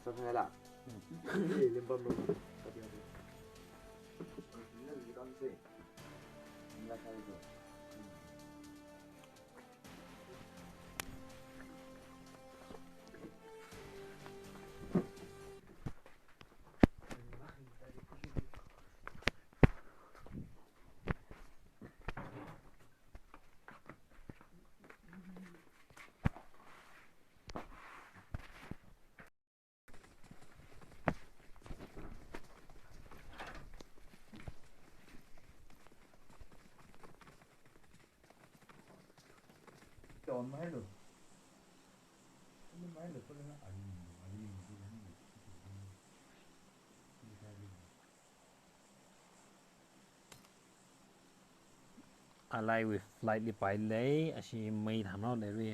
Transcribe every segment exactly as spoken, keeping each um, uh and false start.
Sākhangaila. Hmm. Eh, limpam lo. Ati, ati. Nali kamse. Nila kare to. Hmm. Alai with flight li pai lei, ashi mei tham rao lei ri.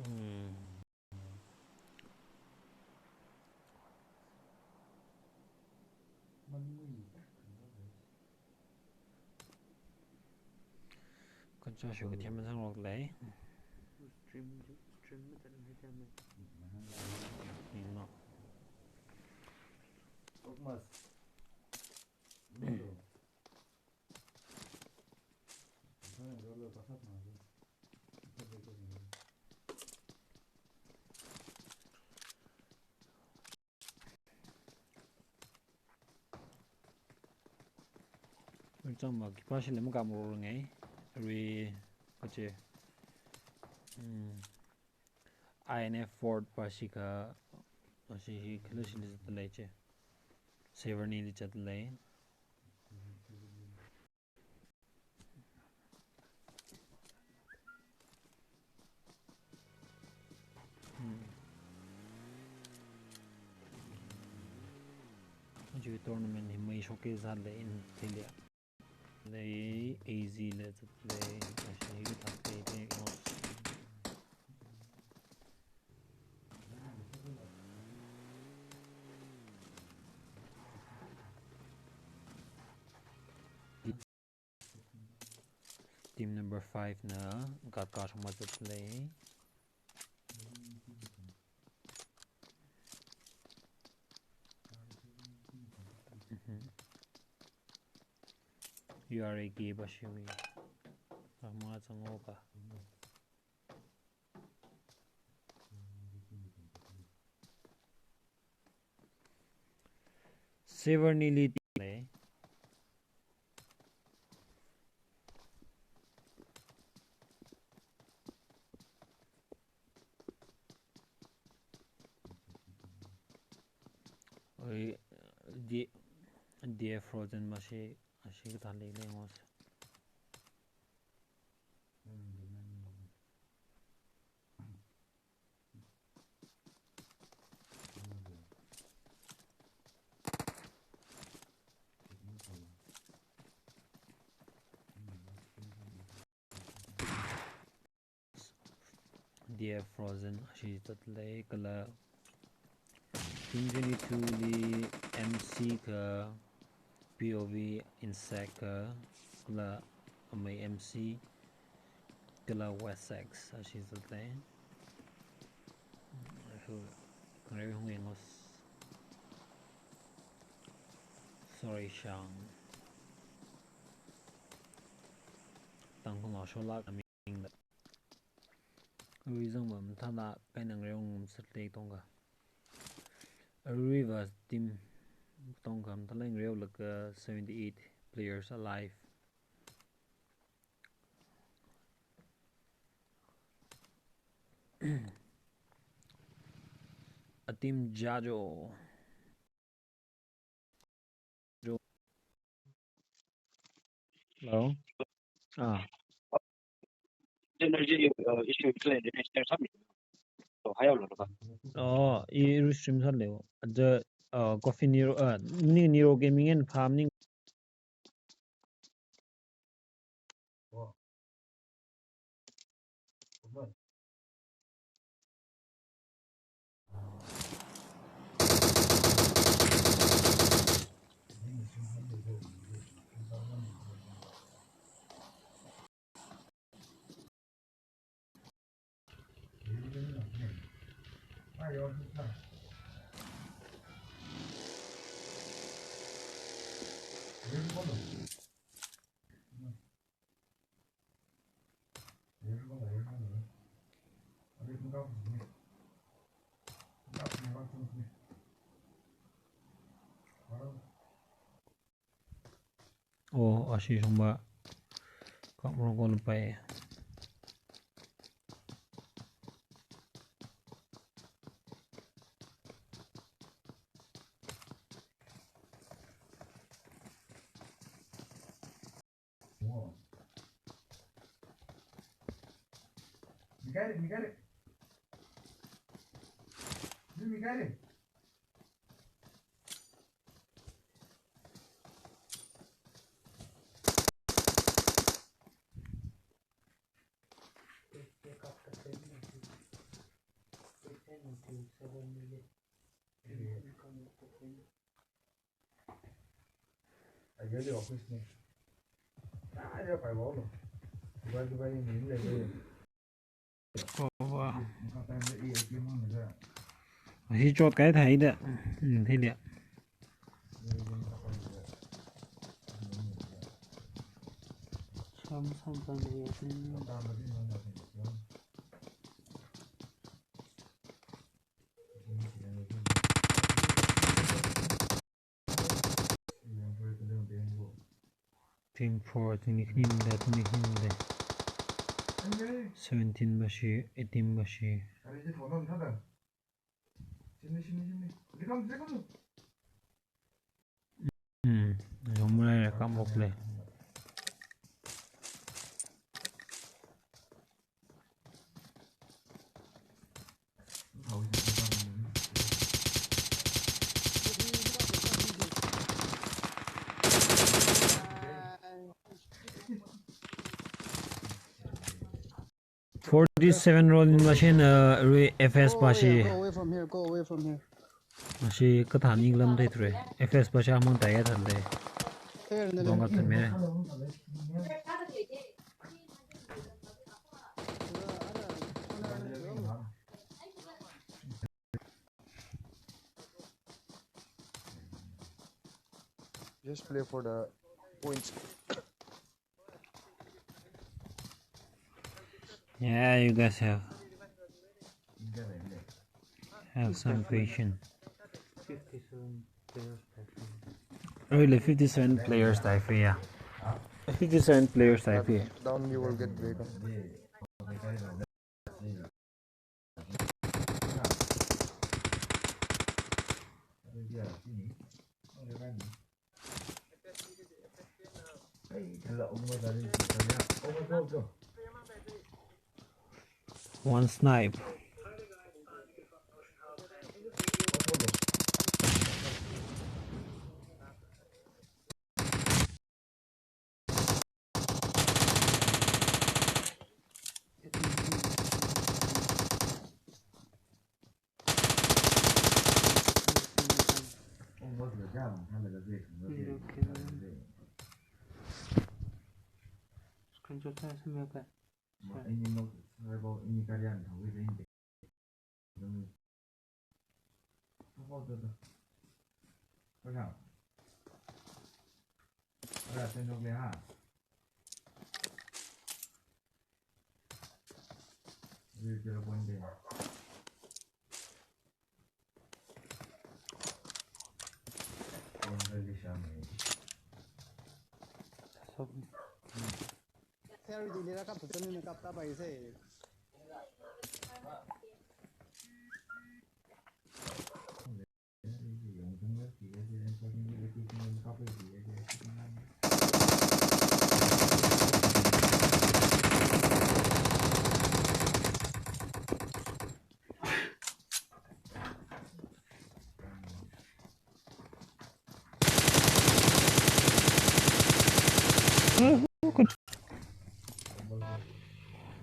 Hmm. Khoncha shu kathem mazangrok lei. Stream, stream matat hai tham. Yanglu. Rizang ma khipāshi lem kam ro ngai. Ri kache. Hmm. I N F Fort pa shikha, pa shi hi khala shili zat lei che. Severn li zat lei. Hmm. Ju tournament hi mei showcase zat lei in thilia. Lei A Z le zat lei, ashi hi thak lei lei. Team number five na kat kat shong mazat lei. Mhm. U R A K pa shiwi. Rama chango ka. Severn li lei. Oi, D-, D F Frozen ma shi, ashi kathā lei lei ngos. D F Frozen ashi zat lei kala twenty twenty-two li M C ka P O V Insect ka kala amei M C kala Wessex ashi zat lei. Ahu, kare hung engos. Sorry, Shang. Tangkhul Martial Art aming da. Arui zangva mathālāk eina ngareo ngamsat lei tongka. Aruiva team tongka mathālāk ngareo laga seventy-eight players alive. A team Jajo. Hello. Ah. Energy, uh, issue clear the next time. So, high level. Oh, i stream sālei. The, uh, Coffee Nero, uh, ni Nero Gaming and Farming. Oh, ashi shongba. Kamrong ko lupai. Hi chot kai thai da. Hmm, thai da. Sam, sam, sam, sam. Team four, team khani le, team khani le. Seventeen bashi, eighteen bashi. Hmm, jomre kamok le. Forty-seven roll in machine, uh, re F S. Oh, bashi. Yeah, go away from here, go away from here. Mashi kathān inglam dai thre. F S bashi amang dai thān dai. Clear na. Dong ka thān me. Just play for the points. Yeah, you guys have, have some patience. Really, fifty-seven players type here. Fifty-seven players type here. Down, you will get break. One snipe. Screenshot sāsāmi ka.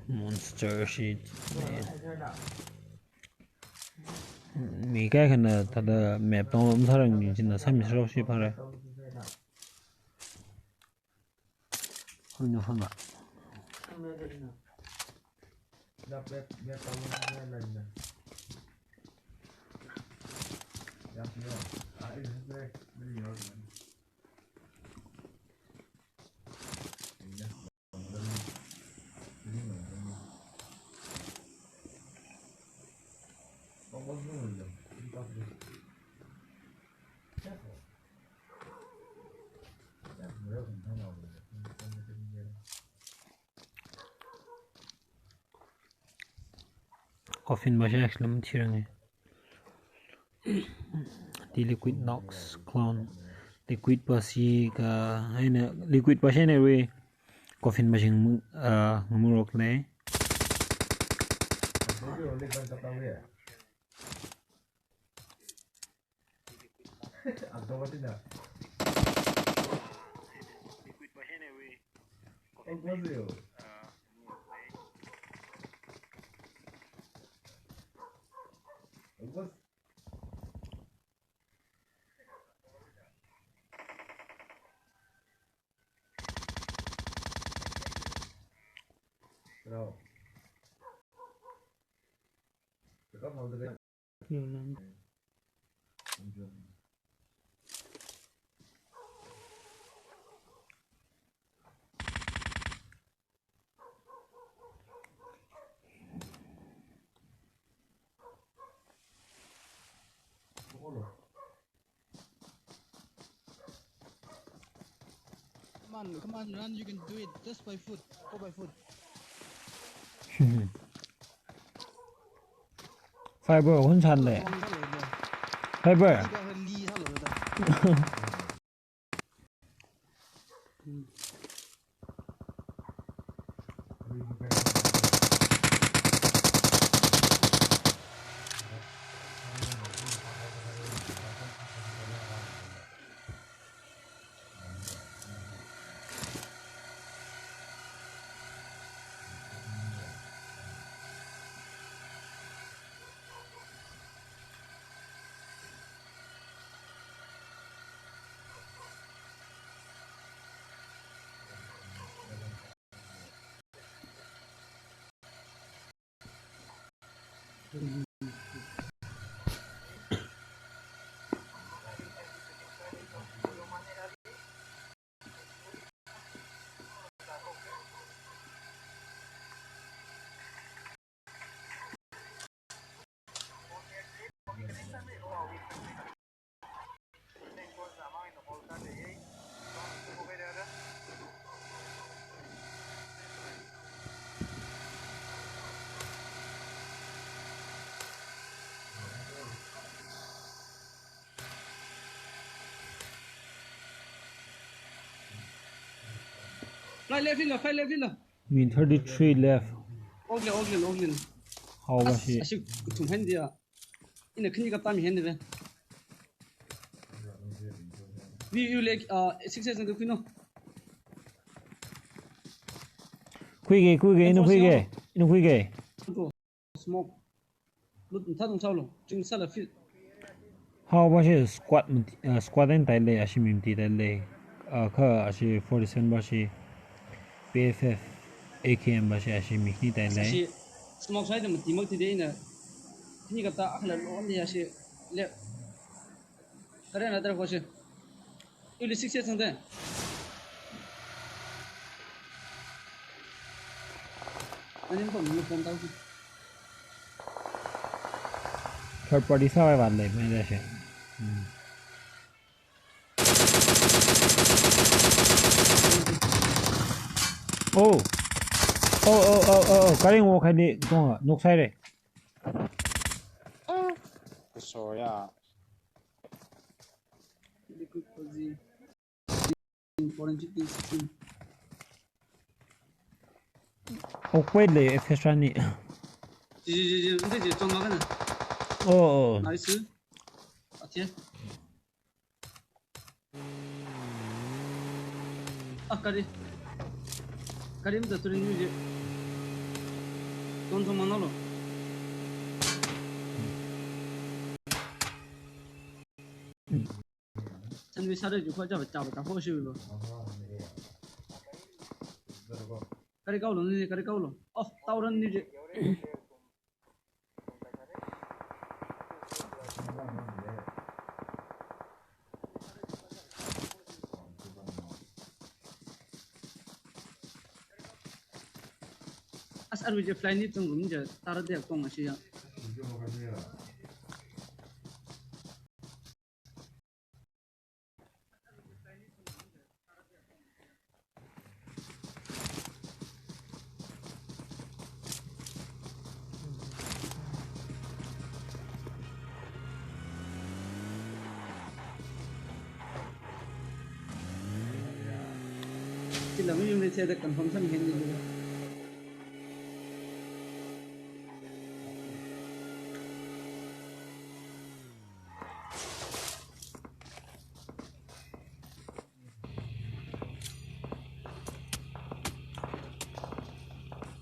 Monster shit, man. Mi kaikhana thāda map tong lom sarang ni china sami saro shi phare. Hui no hanga. Coffin pa shi actually mathirang e. Di Liquid Nox clone. Liquid pa shi ka, hai na, Liquid pa shi na re. Coffin pa shi ngamuk, ah, ngamurok le. Come on, come on, run, you can do it. Just by foot. Go by foot. Fiber, hun san le. Fiber. Fly left in la, fly left in la. Min thirty-three left. Oklin, oklin, oklin. Haowa shi. Ashi, ashi kathum hen dia. Ina khani katam hen dia. We, you like, uh, six seven two khuino. Khuige, khuige, ina khuige, ina khuige. Smoke. Lut mtha tung sao lo, ching sala field. Haowa shi squad mati, uh, squad en tai le, ashi mi mati tai le. Uh, kha ashi forty-seven pa shi, P F F, A K M pa shi, ashi mi khani tai le. Ashi smoke side mati mak ti de ina. Khani kata akhala lo ande ashi le. Kare na tara ko shi. Ili six eight sangte. Ani ko mi phone tau. Third party sāwai vātlei mai da shi. Hmm. Oh. Oh, oh, oh, oh, oh. Kari ngo khai ni tonga. Nok sai re. Sorry ya. Forensic team sixteen. Oh, wait, le, F S R ni. Ji, ji, ji, ji, ji, ji, chong ma kana. Oh, oh. Nice. Ache. Ah, kari. Kari mta turin ni ji. Chong chong ma nalo. Chanvi sāda ju kho chapa chapa ta kho shiwui lo. Kari kaolo ni, kari kaolo. Oh, tauran ni je. Arui je fly ni tong room je tara de tong ashi ya. Chila mayum le cheda confirm samhen ni.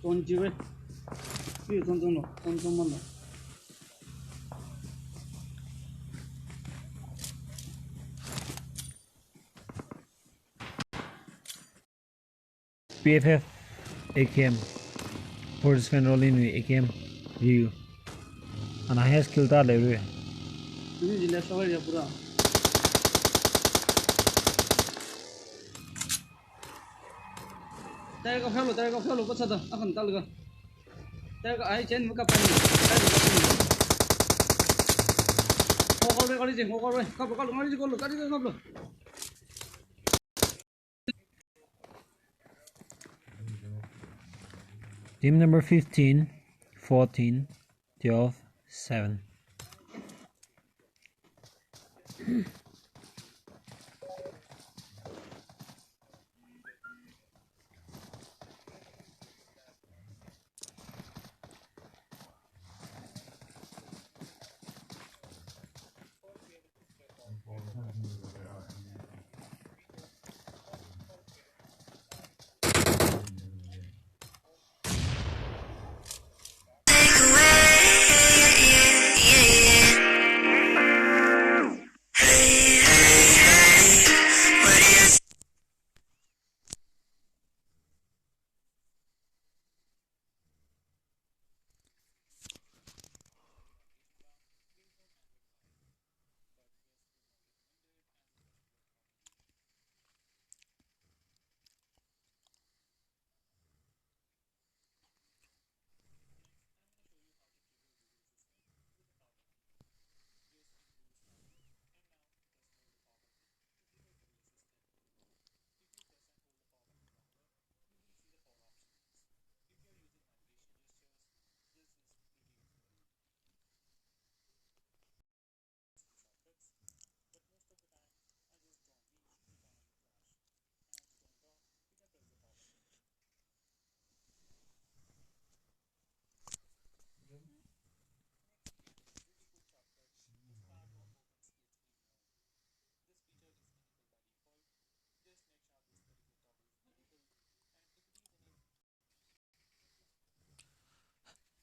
Ton jiwe. Pi ton ton lo, ton ton man lo. P F F, A K M, Fortress Fan Rolling wui A K M, view. Ana highest kill ta leirui. Ini jila shower ya pura. Tire ka fail lo, tire ka fail lo, kachada, akan talga. Tire ka ai chain maka pai. Tire ka fail lo. Ngokor we, kali je, ngokor we. Kap lo, kap lo, ngari je, kap lo, kali je, kap lo. Team number fifteen, fourteen, twelve, seven.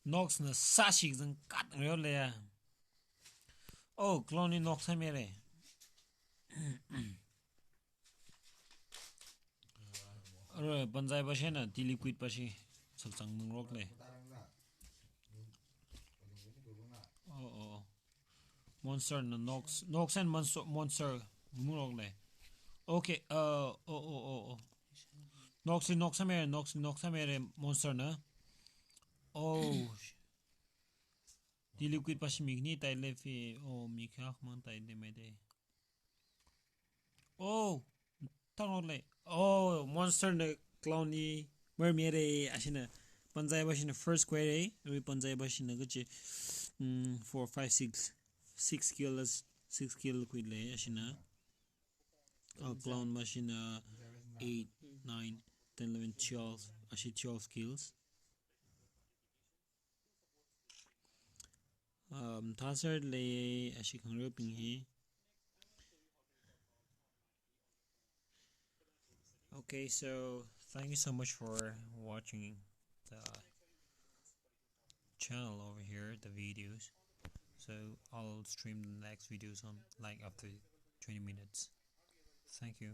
Nox na sāshik zangkat ngayole ya. Oh, clone ni Nox hai mere. Arui panzai pashi na, T-Liquid pashi. Sakchang nungrok le. Oh, oh. Monster na Nox, Nox and Monster, Monster nungrok le. Okay, uh, oh, oh, oh, oh. Nox li Nox hai mere, Nox li Nox hai mere, Monster na. Oh. T-Liquid pashi mikni tai le fi, oh, mikha man tai de mai de. Oh, tang le. Oh, Monster na clone ni mer mere ashina. Panzai pashina first query, arui panzai pashina kachi, mm, four, five, six, six kills, six kill quit le ashina. Oh, clone pashina eight, nine, ten, eleven, twelve, ashi twelve kills. Um, Taser le ashi khangareo bing hi. Okay, so thank you so much for watching the channel over here, the videos. So I'll stream the next videos on, like, after twenty minutes. Thank you.